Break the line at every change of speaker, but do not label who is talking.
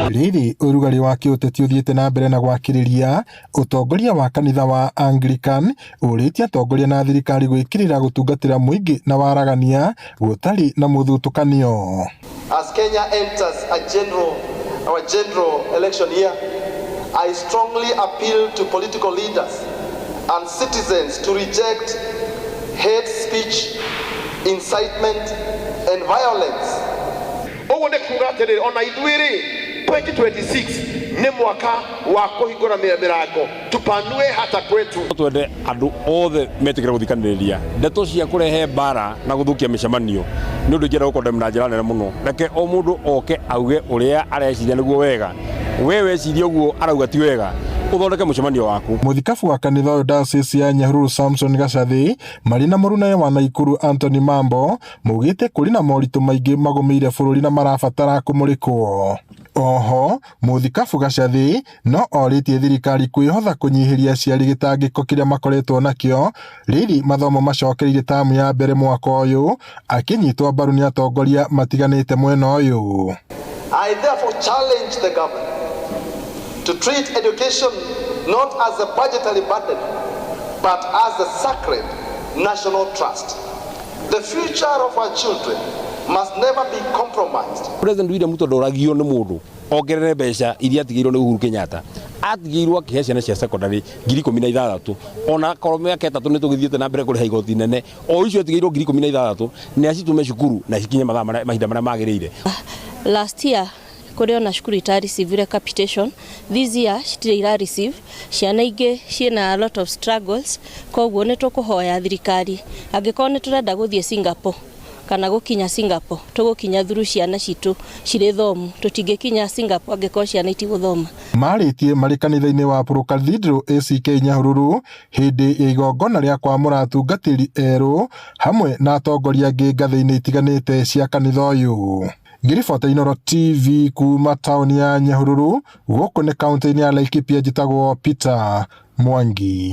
Rĩrĩ ũrugarĩ wa kĩũteti ũthiĩte na mbere na gwakĩrĩria, ũtongoria wa kanitha wa Anglican ũrĩtie atongoria na thirikari gwĩkĩrĩra gũtungatĩra mũingĩ na waragania gũtarĩ na mũthutũkanio.
As Kenya enters our general election year, I strongly appeal to political leaders and citizens to reject hate speech, incitement, and violence.
Ũguo nĩ kuga atĩrĩrĩ, ona ithuĩ rĩ, 2026 nĩ mwaka wa kũhingũra mĩrango, tupanue hata kwetu.
Twende andũ othe metĩkĩre gũthikanĩrĩria. Ndeto cia kũrehe mbara na gũthũkia mĩcemanio nĩ ũndũ ingĩenda gũkondemna na njĩra nene mũno. Reke o mũndũ oke auge ũrĩa areciria nĩguo wega. We weciria ũguo arauga ti wega, ũthondeke mũcemanio waku.
Mũthikabu wa kanitha ũyũ Diocese ya Nyahururu Samson Gacathi marĩ na mũrunawe wa Naikuru Anthony Mambo maugĩte kũrĩ na moritũ maingĩ magũmĩire bũrũri na marabatara kũmũrĩkwo. Oho mũthikabu Gacathi no orĩtie thirikari kwĩhotha kũnyihĩria aciari gĩtangĩko kĩrĩa makoretwo nakĩo rĩrĩ mathomo macokereirie tamu ya mbere mwaka ũyũ, akĩnyitwo mbaru nĩ atongoria matiganĩte mwena ũyũ.
I therefore challenge the government to treat education not as a budgetary burden, but as a sacred national trust. The future of our children must never be compromised.
President William Ruto ndoragio nĩ mũndũ ongerere mbeca iria atigĩirwo nĩ Uhuru Kenyatta. Atigĩirwo akĩhe ciana cia secondary 16,000, ona korwo mĩaka 3 nĩ tũgĩthiĩte na mbere kũrĩha igoti nene, o icio atigĩirwo 16,000 nĩ acitũme cukuru na cikinye mathaa marĩa, mahinda marĩa magĩrĩire.
Last year kũrĩ ona cukuru ita receive capitation, this year citirĩ ira receive. Ciana ingĩ ciĩna a lot of struggles, koguo nĩ tũkũhoya thirikari, angĩkorwo nĩ tũrenda gũthiĩ Singapore kana gũkinya Singapore, tũgũkinya through ciana citũ cirĩ thomu. Tũtingĩkinya Singapore angĩkorwo ciana itigũthoma.
Marĩtie marĩ kanitha-inĩ wa Pro Cathedral ACK Nyahururu hĩndĩ ya igongona rĩa kwamũra atungatĩri erũ hamwe na atongoria angĩ ngathĩ-inĩ itiganĩte cia kanitha ũyũ. Ngĩribota Inooro TV kuma taũni ya Nyahururu, gũkũ nĩ kaũntĩ-inĩ ya Laikipia, njĩtagwo Peter Mwangi.